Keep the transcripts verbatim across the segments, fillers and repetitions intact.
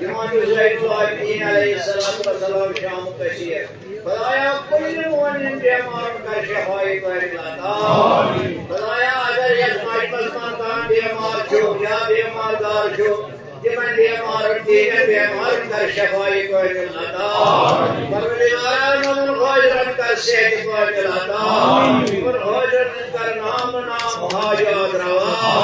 یِمن یُس زَن ٲسۍ علیہ الصلوۃ والسلام شامُک أسیٖر۔ خدایا، کُلہِ مُؤمِن بیمارن کر شفایہِ کٲمِل عطا۔ خدایا، اگر یتھ مجمس منٛز کانٛہہ بیمار چھُ یا بیمار دار چھُ، تِمن بیمارن، تِہنٛدٮ۪ن بیمارن کر شفایہِ کٲمِل عطا۔ پروردگارا، یِمن حٲضرن کر صحت کٲمِل عطا۔ یِمن حٲضرن کر نام نام حاجات روا۔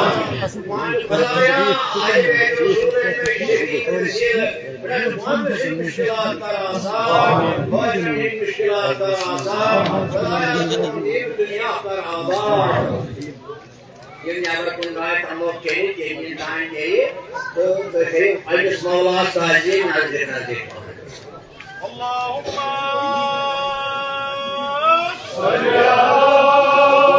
خدایا، اہل بیت رسول شفیع رسید، پرٛٮ۪تھ مُحمد سٕنٛدۍ مُشکِلات کر آسان، فاطمہ ہٕنٛدۍ مُشکِلات کر آسان، خدایا، سون دین دُنیا کر آباد۔ یِم نٮ۪بر کُن درٛاے، تِمو کٔرِتھ، ییٚمہِ دِنۍ تام گٔیہِ، تہٕ تُہۍ کٔرِو پنٛنِس مولاہس تعظیٖم نزدیٖک نزدیٖک پہن۔ اللهم صل على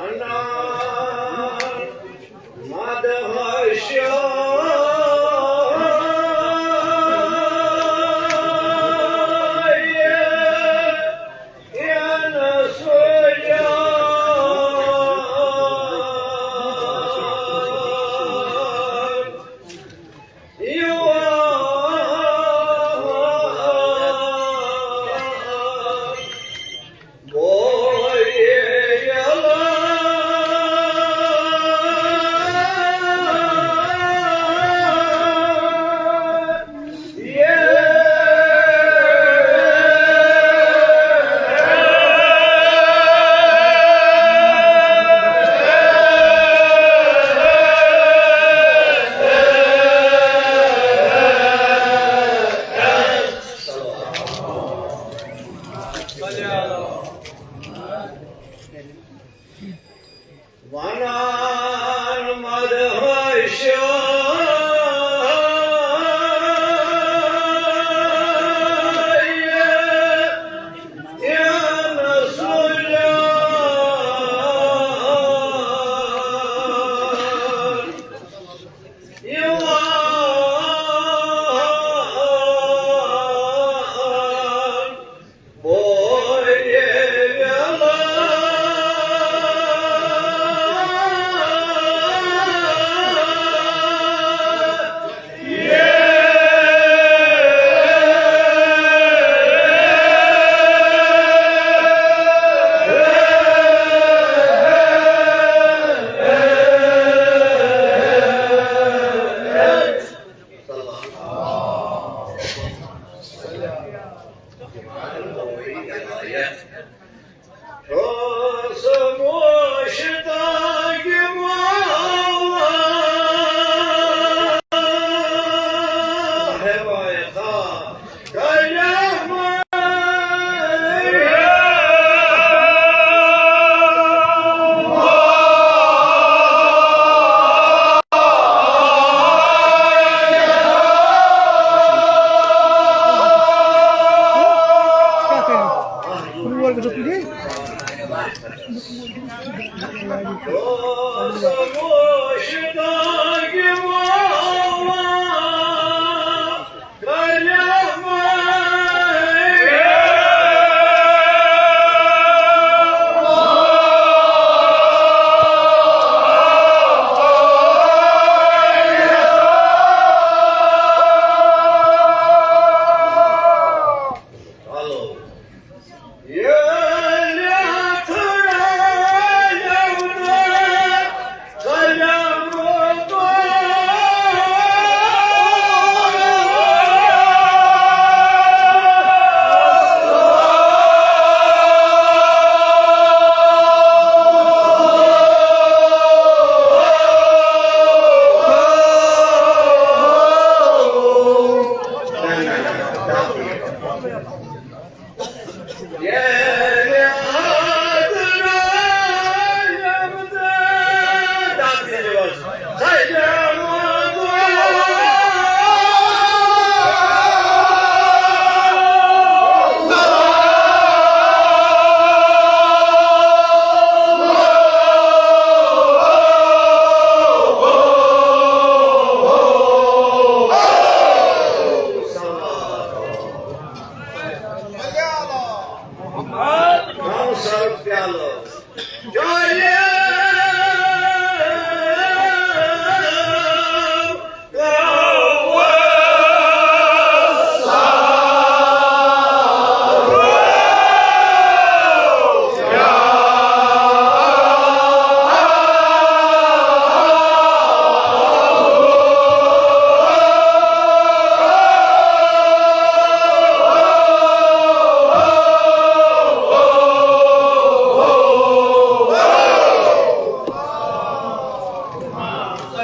ونان مدح شایع یا نصر جان۔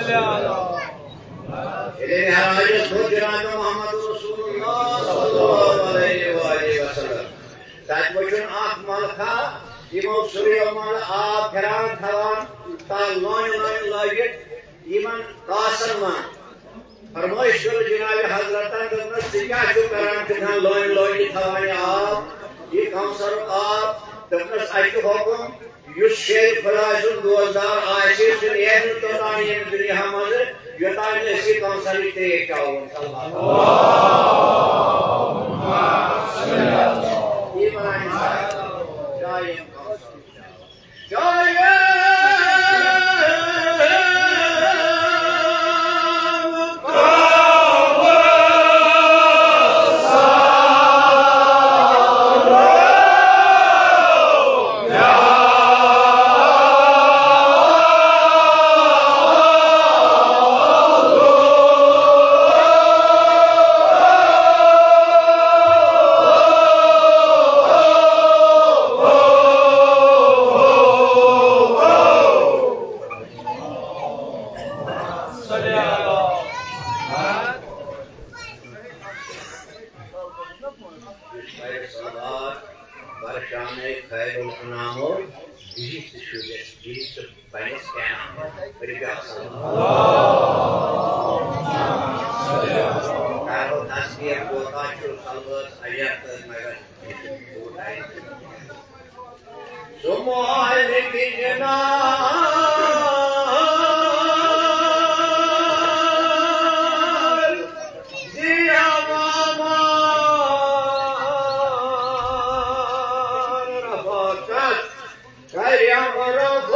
ییٚلہِ معراجس کھوٚت جناب محمد رسول اللہ صلی اللہ علیہ وآلہ وسلم، تتہِ وٕچھُن اکھ ملکہ، یِمو سُریو منٛز آب پھران تھاوان، تہٕ لٲنہِ لٲنہِ لٲگِتھ یِمن کاسن منٛز۔ فرمٲیش کٔر جناب حضرتن، دوٚپنس، "ژٕ کیٛاہ چھُکھ کران، کِتھن لٲنہِ لٲنہِ تھاوان یہِ آب، یہِ کوثرُک آب؟" دوٚپنس، اَکہِ حُکُم، یُس شیرِ خۄداے سُنٛد دوستدار آسہِ، سُہ نیرِ نہٕ توٚتام ییٚمہِ دُنیا منٛزٕ، یوٚتام نہٕ أسۍ یہِ کوثرٕچ ترٛیش چٮ۪وون۔ یہِ وَنان چھِ دائم کوثر۔ برشان خیر الانام و بیس شدہ، بیس بنس کیا نام؟ ربیع السلام۔ کرو تسبیح، کوتاہ چھُ سلوات اجر تہٕ مگر۔ سُہ مالک جنان، ضیا مامان رفاقت، کریم رفاقت۔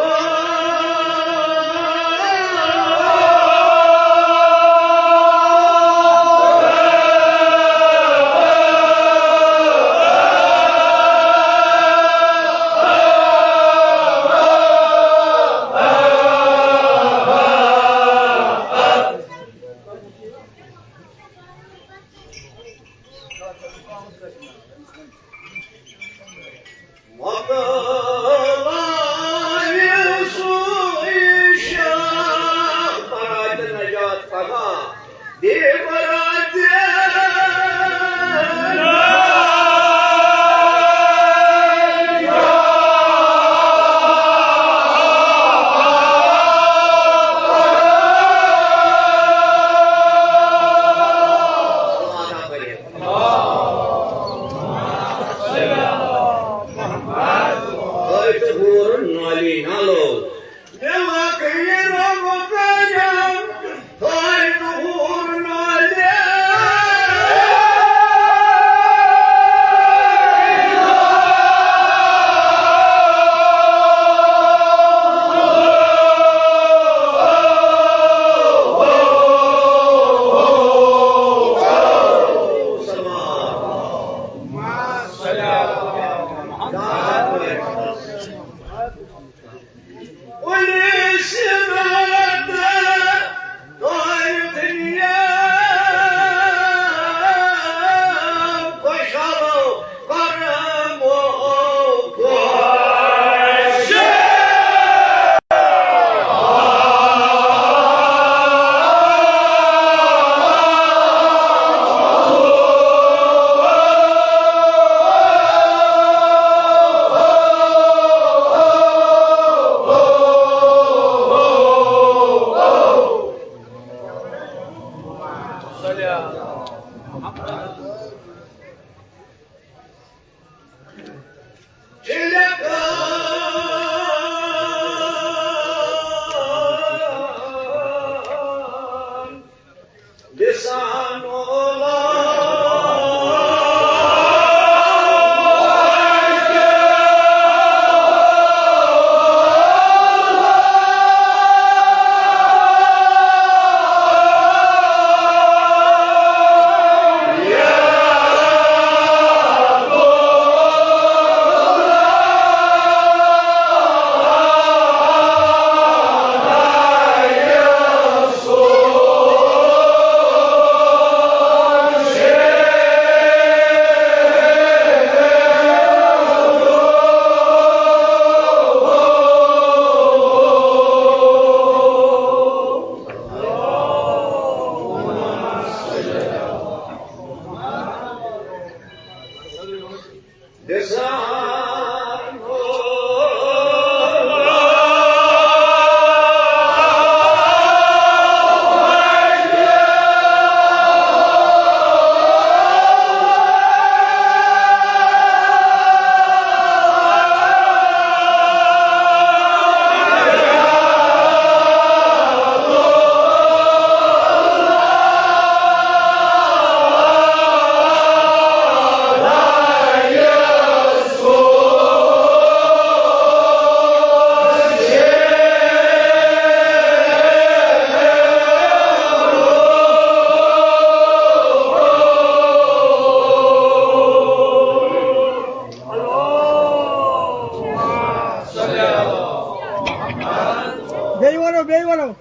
ونو۔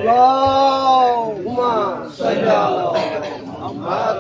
اللهم صل على محمد۔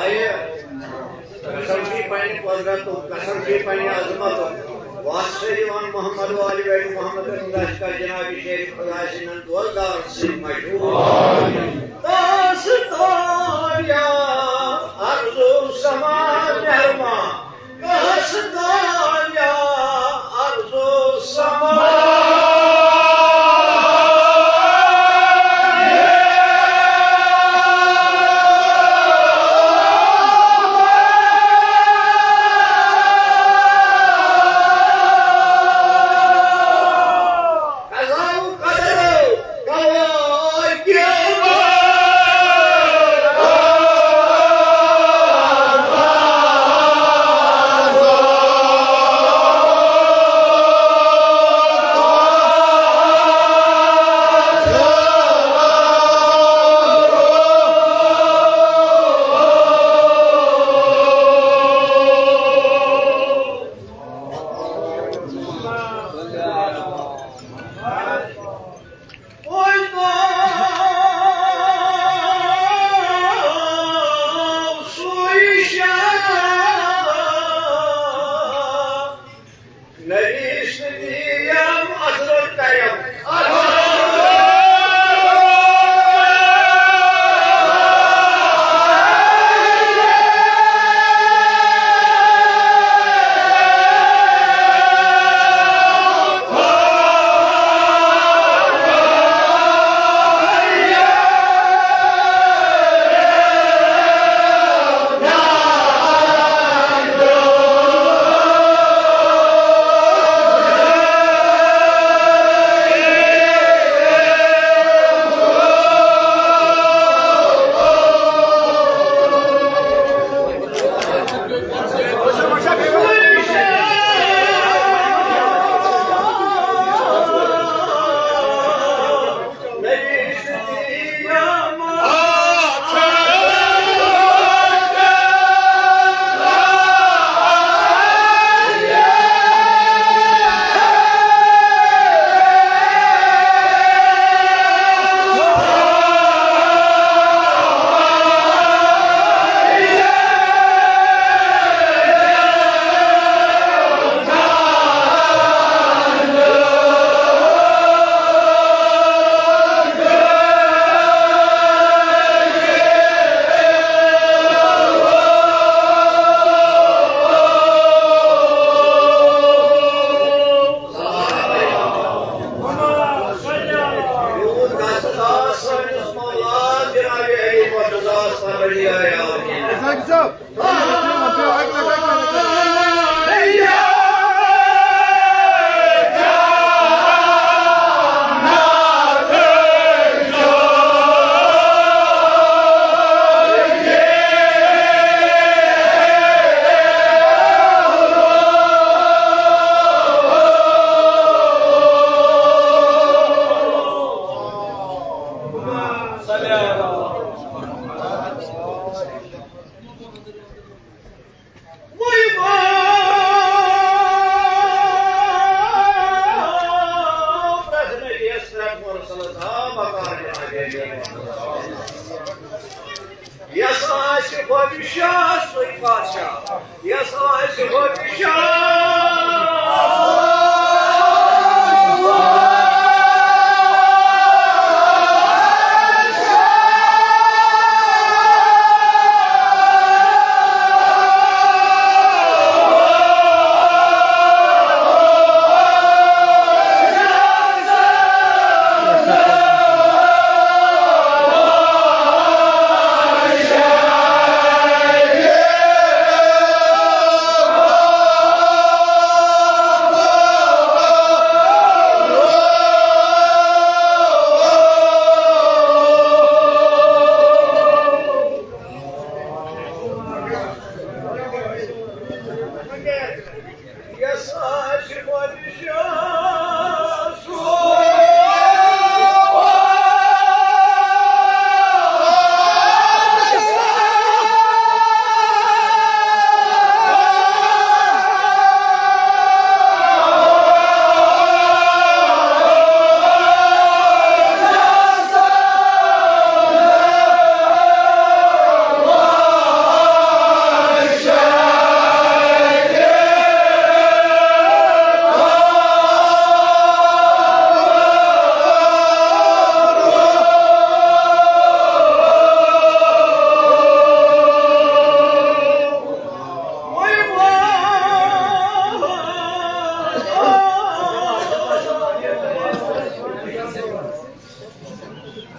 آیہِ قسم چھُے پننہِ قۄدرتُک، قسم چھُے پننہِ عظمتُک۔ واسطہٕ چھُ یِوان محمد و آل بیت محمد، خۄداے چھُ جناب شیرِ خۄداے سٕنٛدٮ۪ن دوستدارن سۭتۍ مشہوٗر۔ داستان یا عرض و سما مہربان، داستان یا عرض و سما۔ شاہ سُے بادشاہ، یَس آسہِ ہُہ شاہ۔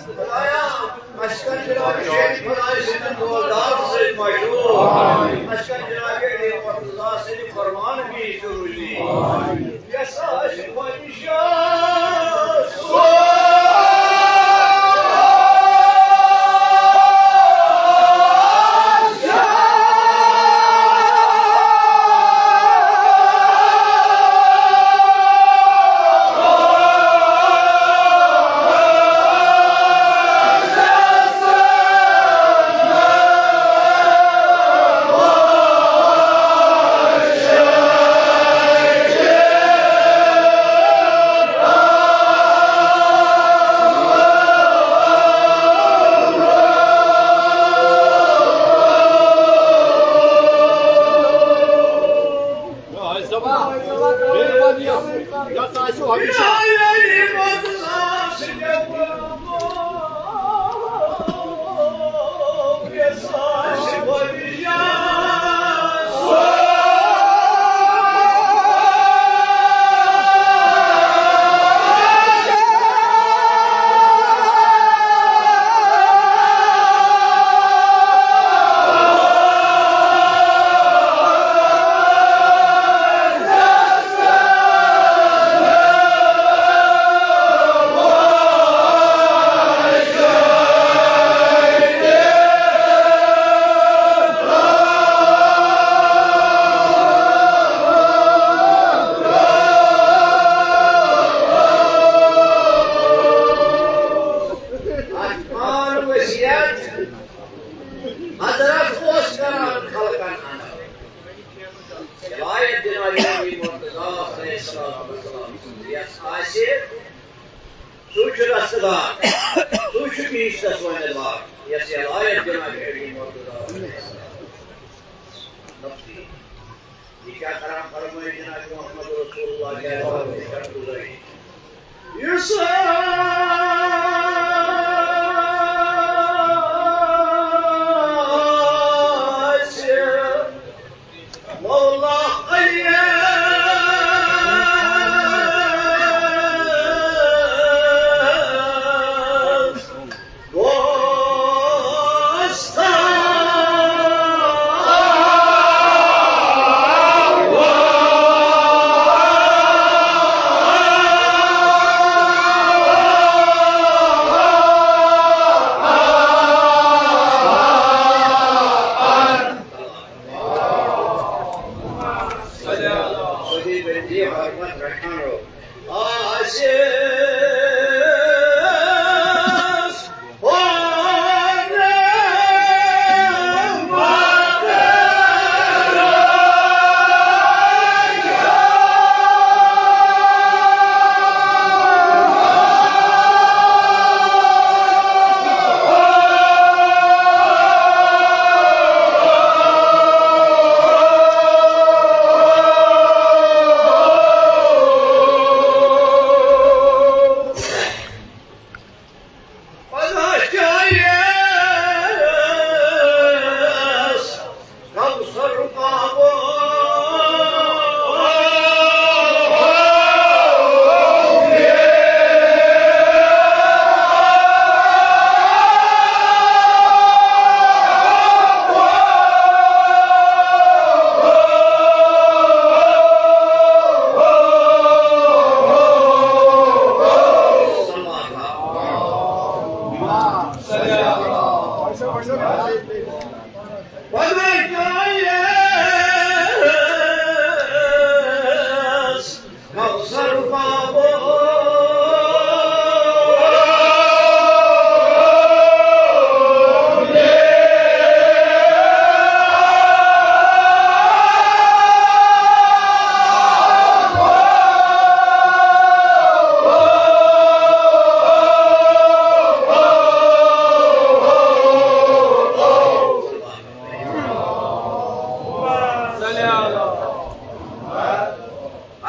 خدایا، اَسہِ کَر جناب شیخ خدای سٕنٛدٮ۪ن ڈولدارن سۭتۍ مشہوٗر۔ اَسہِ کَر جناب علی مرتضیٰ سٕنٛدِ فرمان پیٖش تہٕ روٗزی۔ یۄس اَسہِ پنٛنہِ شاہ حضرت اوس کران خلقن اندر۔ روایت جناب نبی مرتضیٰ علیہ الصلوۃ والسلام سٕنٛز یۄس آسہِ، سُے چھُ رستہٕ دار، سُے چھُ بہشتس وۄمیدوار۔ یۄس یہِ روایت جناب نبی مرتضیٰ علیہ السلام۔ یہِ کیٛاہ کران فرمٲیِتھ جناب محمد رسول اللہ کیٛاہ فرمٲیِتھ؟ یُس آسہِ مولا علی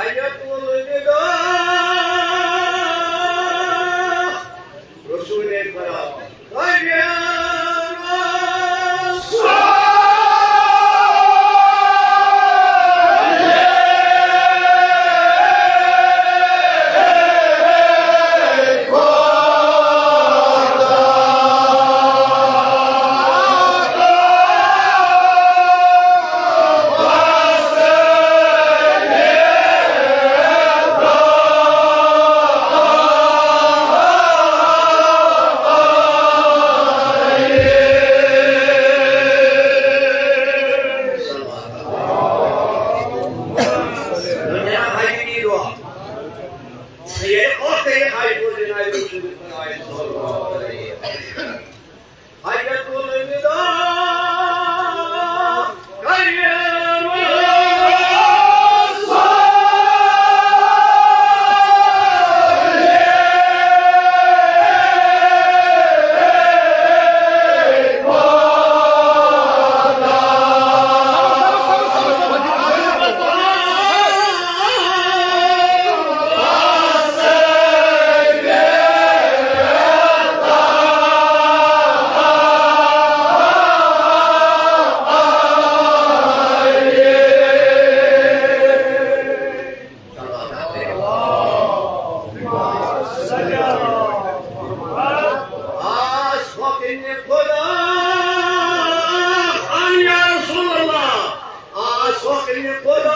حجۃ الوداع، رسول خدا۔ آس وقت خدا، آن یا رسول اللہ، آس وقت خدا۔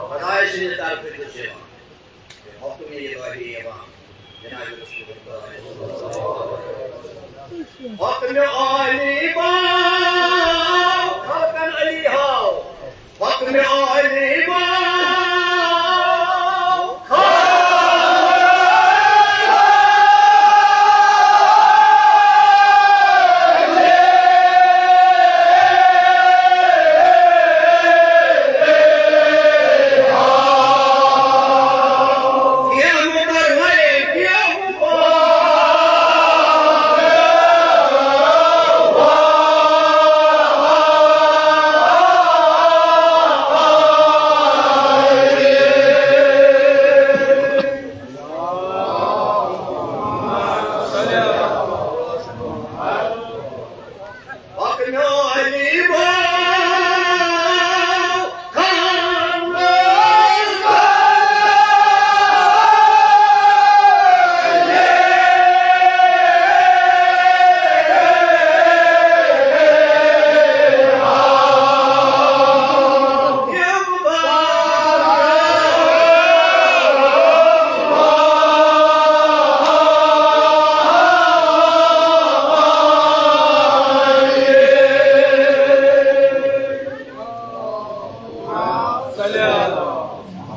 خدایہِ سٕنٛدِ طرفہٕ چھُ یِوان۔ حکمِ الٰہی یِوان۔ جناب رسول اللہ۔ حکمِ عالی باو، خلقن علی ہاو۔ حکمِ عالی باو۔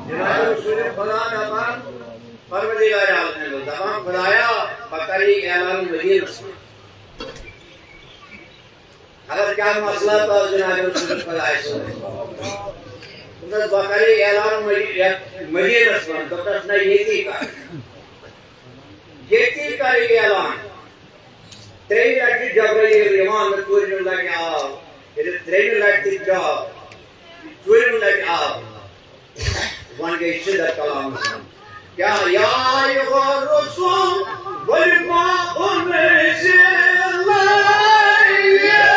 جناب رسول خدا دپان، پروردگار عالمین دپان، خدایا، بہٕ کرٕ یہِ اعلان مدینس منٛز۔ خبر کیٛاہ مسلہٕ تہٕ جناب رسول خدایہِ سُنٛد۔ دوٚپنس، بہٕ کرٕ اعلان مدی-، یتھ مدینس منٛز۔ دوٚپنس، نہ، ییٚتی کر۔ ییٚتی کر اعلان۔ ترٛیٚیہِ لٹہِ چھُ جبرائیل یِوان تہٕ ژوٗرمہِ لٹہِ آو۔ ییٚلہِ ترٛیٚیِمہِ لٹہِ تہِ درٛاو، ژوٗرِم لٹہِ آو، وۄنۍ گٔے شدت کلامس منٛز۔ کیا یا ایھا الرسول، بل ما انزل الیک۔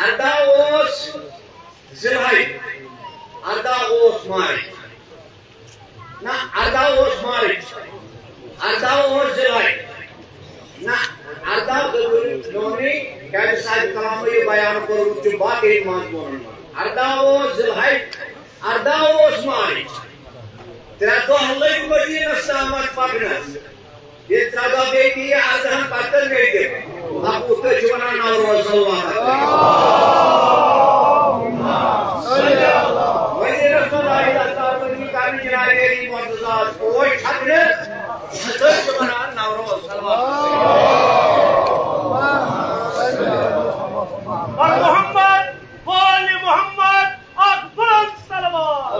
ارداہ اوس ذی الحج، ارداہ اوس مارچ۔ نہ، ارداہ اوس مارچ، ارداہ اوس ذی الحج۔ نہ، ارداہ گوٚبُر میونٕے، کیازِ صاحب کلامو یہِ بیان کوٚرمُت چھُ باقٕے مضموٗنن منٛز۔ ارداہ اوس ذی الحج، ارداہ اوس مارچ۔ ترٛےٚ دۄہ لٔگۍ مدیٖنس تامَتھ پکنس۔ ییٚلہِ ترٛےٚ دۄہ بیٚیہِ نِیہِ اردہن پتہٕ گٔے تِم۔ اَپُز تُہۍ چھِو وَنان نوروز، صلوات۔ مدیٖنس منٛز آیہِ دستاویزی کرنہٕ جناب علی مرتضیٰ ہس پوش چھکنہٕ۔ تُہۍ چھِو وَنان نوروز، صلوات۔ اور محمد، وآل محمد، اکبر صلوات۔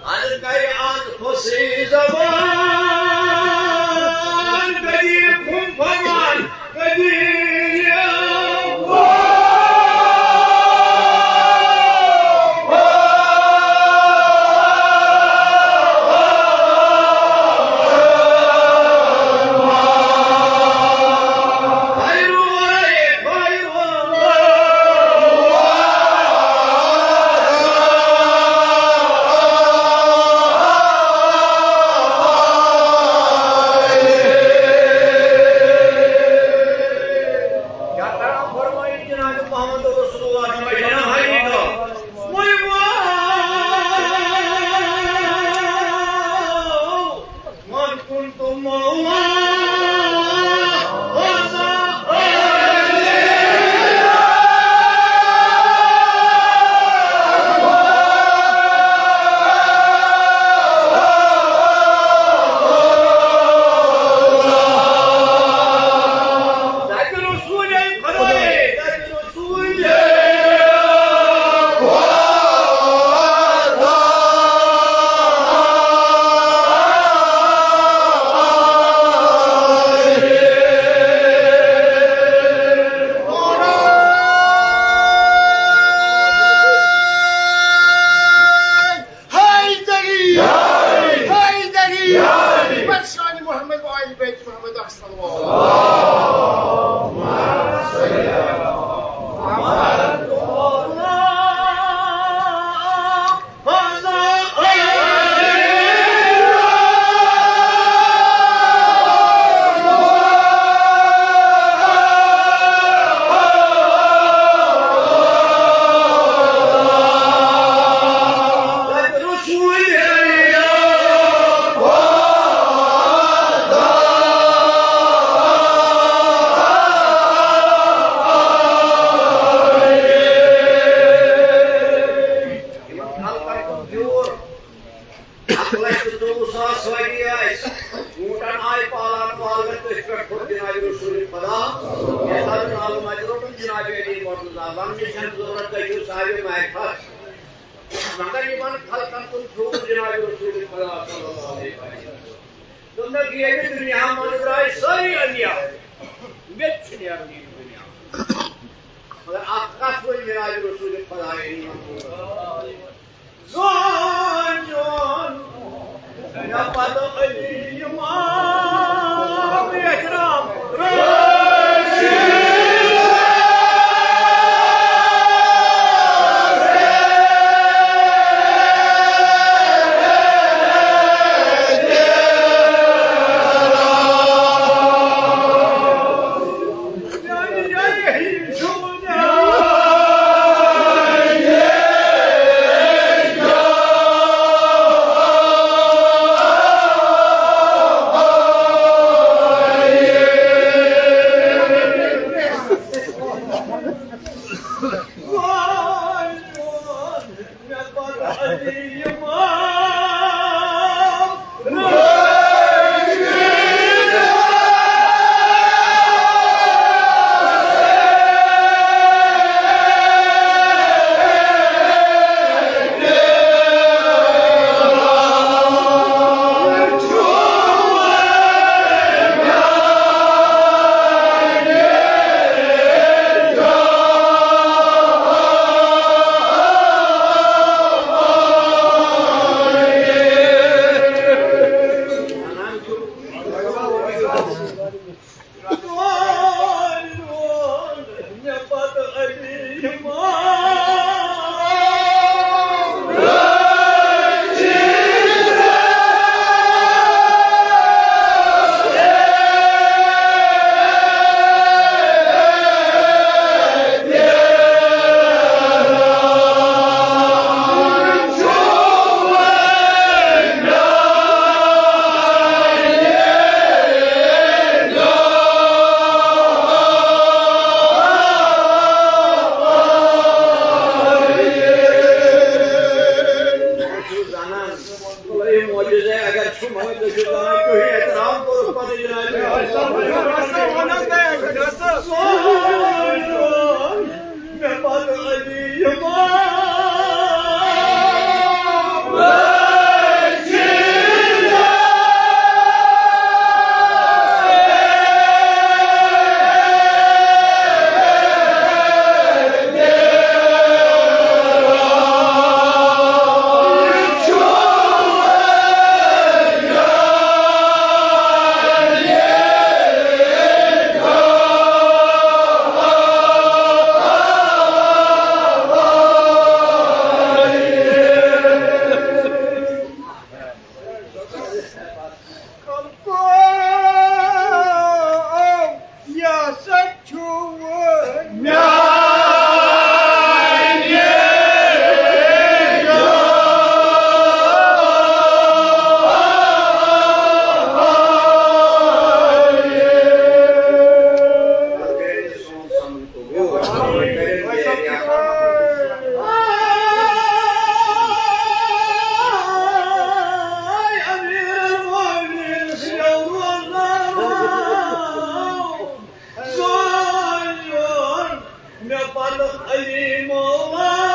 اَدٕ کَرِ آز خوشی زبان، قدیر کُن فرمان، قدیر۔ کیٛاہ کران فرمٲیِتھ جناب محمد رسول اللہ، جناب حبیب اللہ۔ وۄنۍ وَن، وَن کُن تُم مولا۔ حیدری! حیدری! بخشان محمد و آل بیت محمد، احسن۔ یِمن خلقن ہُنٛد بیوٗر، اَکھ لَچھ تہٕ ژوٚوُہ ساس ؤری ٲسۍ، اوٗنٹن آیہِ پالان پالان تٔتھۍ پٮ۪ٹھ کھوٚت جناب رسول خدا۔ یَتھ حضرت عالم اَتہِ روٚٹُن جناب علی مرتضیٰ، وَننٕچ چھَنہٕ ضروٗرت، تُہۍ چھِو صاحب معرفت۔ مگر یِمن خلقن کُن پھیوٗر جناب رسول خدا صلی اللہ علیہ وسلم۔ دوٚپنَکھ، ییٚمہِ دُنیا منٛز درٛاے سٲری انبیاء، مےٚ تہِ چھُ نیرُن ییٚمہِ دُنیا منٛز۔ مگر اَکھ کَتھ ؤنۍ جناب رسول خدا۔ زان جان، مےٚ پتہٕ علی امام احترام۔ تُہۍ احترام کوٚرُکھ پتہٕ جنابِ۔ مےٚ پتہٕ علی یِمام۔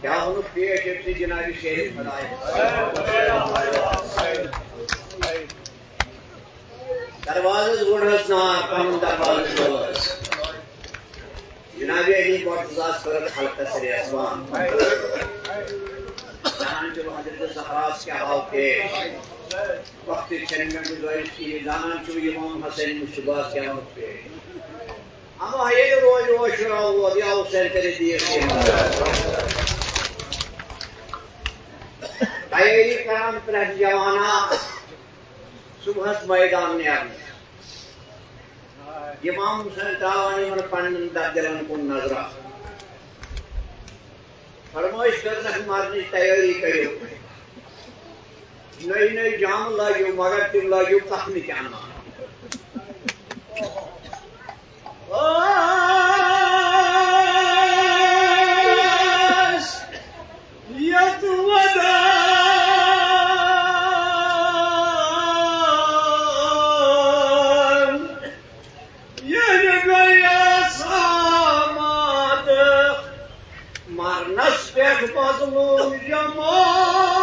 کیٛاہ ووٚنُکھ پیش أمۍ سٕنٛدِ جنابِ شیخ خدایَس؟ دروازس گوٚڑ حظ نار، پنُن دروازٕ کھول حظ۔ جناب علی مرتضیٰ ہس کٔرٕکھ خلقس ریزوان۔ زانان چھِو حضرت زہراہس کیٛاہ آو پیش۔ وقتٕچ چھَنہٕ مےٚ گُنجٲیِش کِہیٖنۍ۔ زانان چھِو امام حسین مجتبیٰ ہس کیٛاہ آو پیش۔ اما ییٚلہِ روزِ عاشورہ ووت یا حسین کٔرِتھ دِیِو کینٛہہ۔ تیٲری کران پرٛٮ۪تھ جوانا۔ صبحس میدان نیرنہٕ۔ امام حسین تراوان یِمن پننٮ۪ن دردِلن کُن نظرہ۔ فرمٲیش کٔرنکھ، مرنٕچ تیٲری کٔرِو۔ نٔے نٔے جامہٕ لٲگِو، مگر تِم لٲگِو کفنٕکۍ انوان۔ ٲس یتھ ودان، ییٚلہِ گٔیَس آمادٕ، مرنس پٮ۪ٹھ مظلوم جماعت۔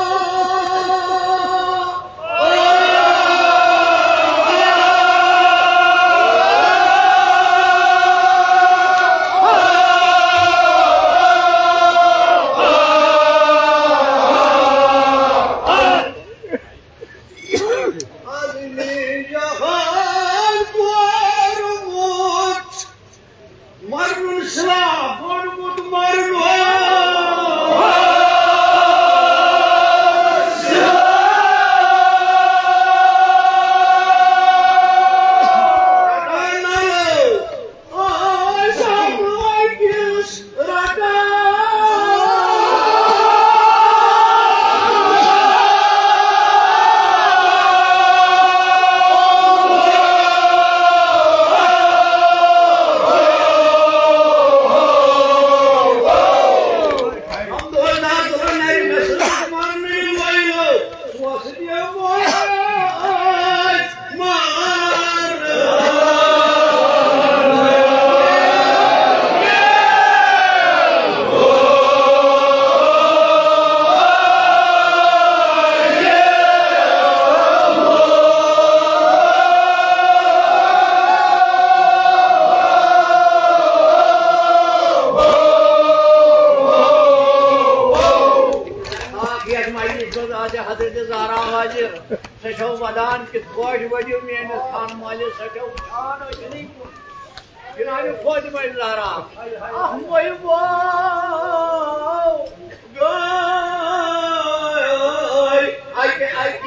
عالمِ جہان کوٚرمُت مرنُن سلاح، کوٚرمُت مرنُن۔ یتھ مجلس منٛز آسہِ حضرت زہرا حاضر، سۄ چھو ودان کِتھ پٲٹھۍ ؤدِو میٲنِس خان مٲلِس، سۄ چھو وٕچھان أچھنٕے کُن۔ جناب فاطمہ زہرا، اکھ مٔہۍ واو گٔے اکہِ اکہِ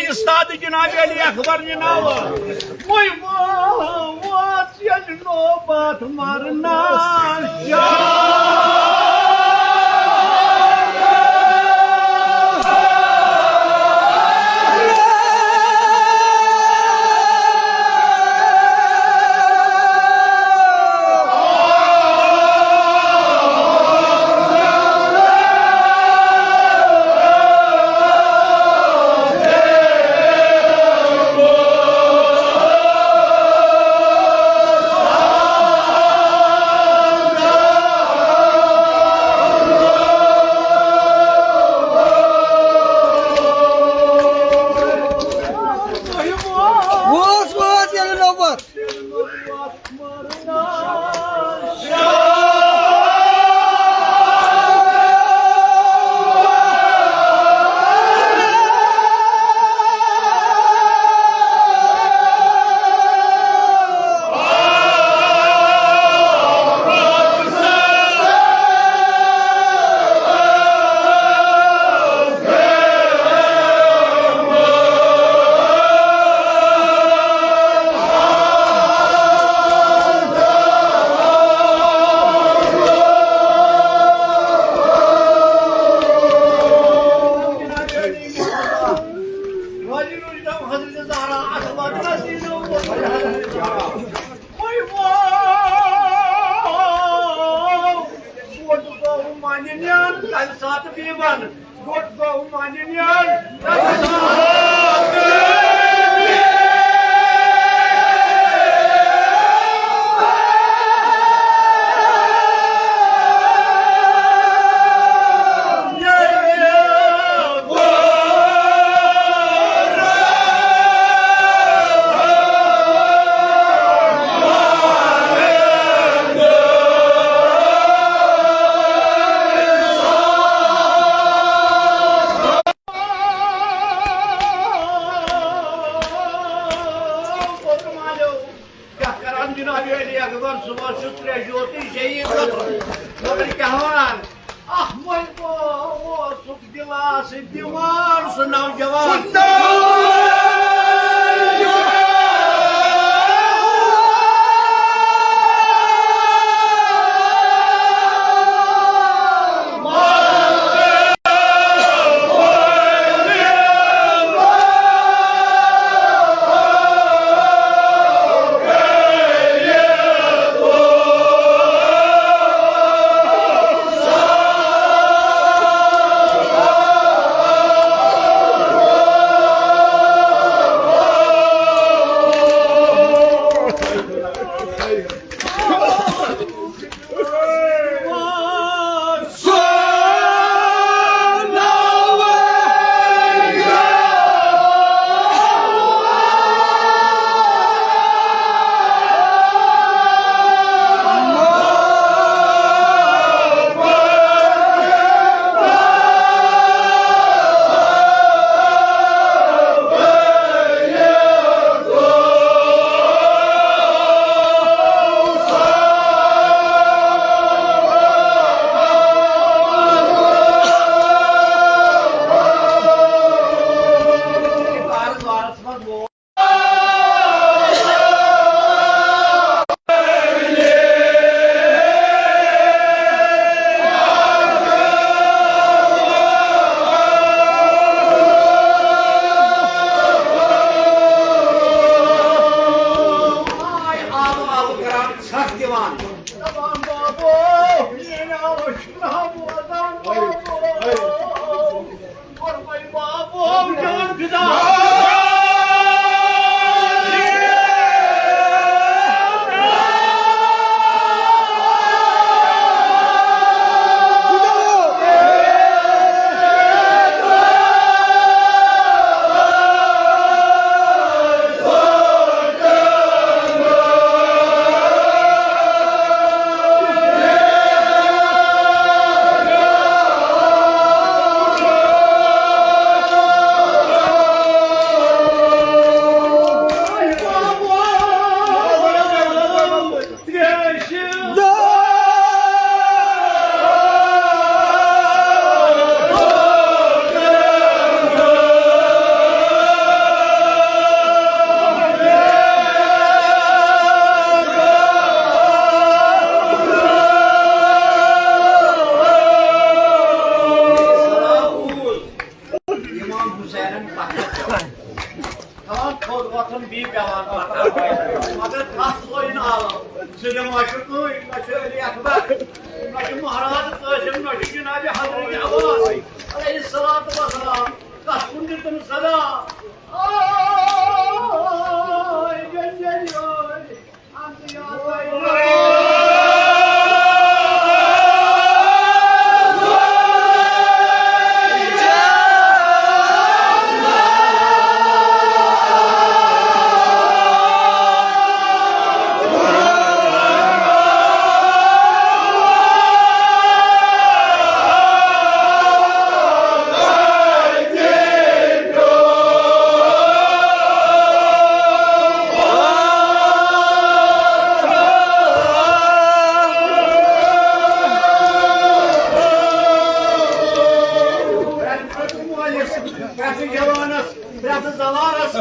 استاد جناب علی اکبر جناب۔ وۄنۍ ووت ییٚلہِ نوبت مرنس۔ وٲژ، وٲژ ییٚلہِ نوبت۔ وۄنۍ ووت گوٚو مانہِ نیان، تَمہِ ساتہٕ پیٖون۔ گوٚٹ گوٚو مانہِ نیان، تَمہِ ساتہٕ پیٖون۔ کیٛاہ کران جناب علی اکبر صٲبَس چھُ ترٛےٚ جوتٕے شہیٖد گژھُن۔ مگر کیٛاہ وَنان؟ اَتھ منٛز اوسُکھ دِلاسہٕ دِوان سُہ نوجوان۔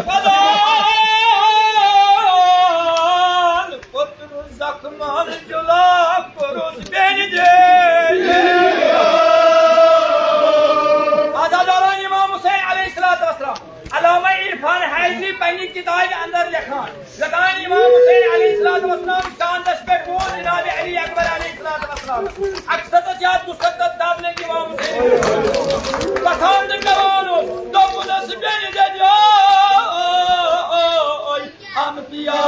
پلان پتر زخمان جلا پرس بین دے۔ آزاد علامہ امام حسین علیہ الصلوۃ والسلام، علامہ عرفان حیدری پننہِ کتابہِ اندر لیکھان، یوٚتام امام حسین علیہ الصلوۃ والسلام چاندس پٮ۪ٹھ ووت جناب علی اکبر علیہ الصلوۃ والسلام، اکھ ستتھ یا دُستتھ دبنہٕ امام حسین۔ پسند کران اوس، دوٚپُن اوس، بیٚنہِ دٔدیو، انبیاء۔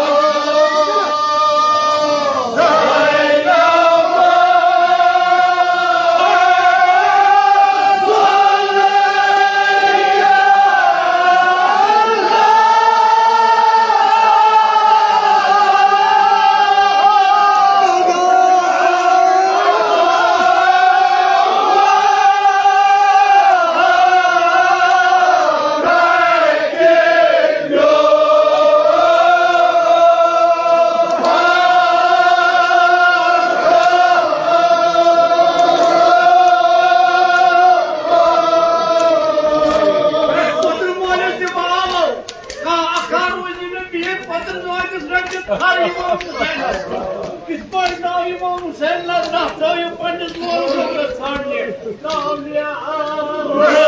پتہٕ مٲلِس تہِ بہٕ آمو۔ کانٛہہ اکھاہ روزِ نہٕ مےٚ بِہِتھ پتہٕ نٲوِس رٔٹِتھ ہر امام حسینس۔ کِتھ پٲٹھۍ ناو امام حسین نظرہ تھٲوِو پننِس مٲلِس رۄبَس ژھانٛڈنہِ؟ ناو مےٚ آو۔